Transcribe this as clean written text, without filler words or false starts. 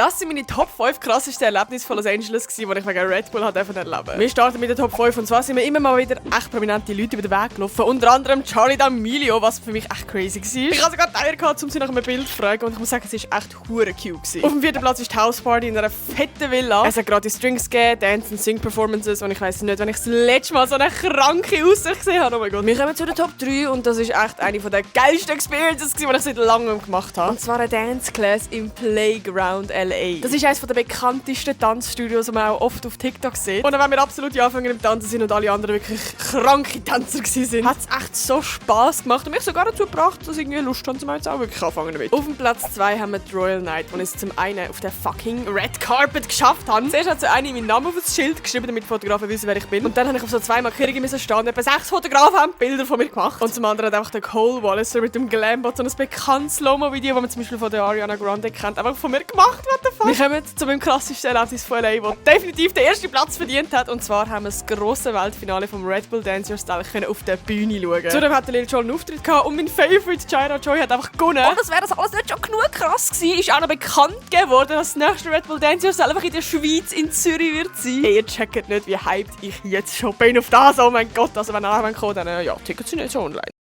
Das sind meine Top 5 krassesten Erlebnisse von Los Angeles, die ich wegen Red Bull erleben durfte. Wir starten mit der Top 5 und zwar sind mir immer mal wieder echt prominente Leute über den Weg gelaufen. Unter anderem Charli D'Amelio, was für mich echt crazy war. Ich hatte sogar Eier gehabt, um sie nach einem Bild zu fragen und ich muss sagen, es war echt hure cute. Auf dem 4. Platz ist die Houseparty in einer fetten Villa. Es hat gratis Drinks gegeben, Dance- und Sing-Performances und ich weiss nicht, wenn ich das letzte Mal so eine kranke Aussicht gesehen habe. Oh mein Gott. Wir kommen zu der Top 3 und das ist echt eine der geilsten Experiences, die ich seit langem gemacht habe. Und zwar eine Dance-Class im Playground LA. Das ist eines der bekanntesten Tanzstudios, die man auch oft auf TikTok sieht. Und wenn wir absolute Anfänger im Tanzen sind und alle anderen wirklich kranke Tänzer waren, hat es echt so Spass gemacht und mich sogar dazu gebracht, dass ich irgendwie Lust habe, jetzt auch wirklich anfangen damit. Auf dem Platz 2 haben wir die Royal Night, wo ich es zum einen auf der fucking Red Carpet geschafft habe. Zuerst hat so eine meinen Namen auf das Schild geschrieben, damit die Fotografen wissen, wer ich bin. Und dann habe ich auf so 2 Markierungen stehen. Etwa 6 Fotografen haben Bilder von mir gemacht. Und zum anderen hat einfach der Cole Walliser mit dem Glambot so ein bekanntes Slow-Mo-Video, das man zum Beispiel von der Ariana Grande kennt, einfach von mir gemacht. What the fuck? Wir kommen zu meinem klassischsten Erlebnis von LA, das definitiv den ersten Platz verdient hat. Und zwar haben wir das grosse Weltfinale vom Red Bull Dance Your Style auf der Bühne schauen. Zudem hat Lil Jon einen Auftritt gehabt und mein Favorite Jaira Joy hat einfach gewonnen. Und das wäre das alles nicht schon genug krass gewesen, ist auch noch bekannt geworden, dass das nächste Red Bull Dance Your Style einfach in der Schweiz in Zürich wird sein. Hey, ihr checkt nicht, wie hyped ich jetzt schon bin auf das. Oh mein Gott, also wenn ihr kommt, dann ja, Tickets sind jetzt schon online.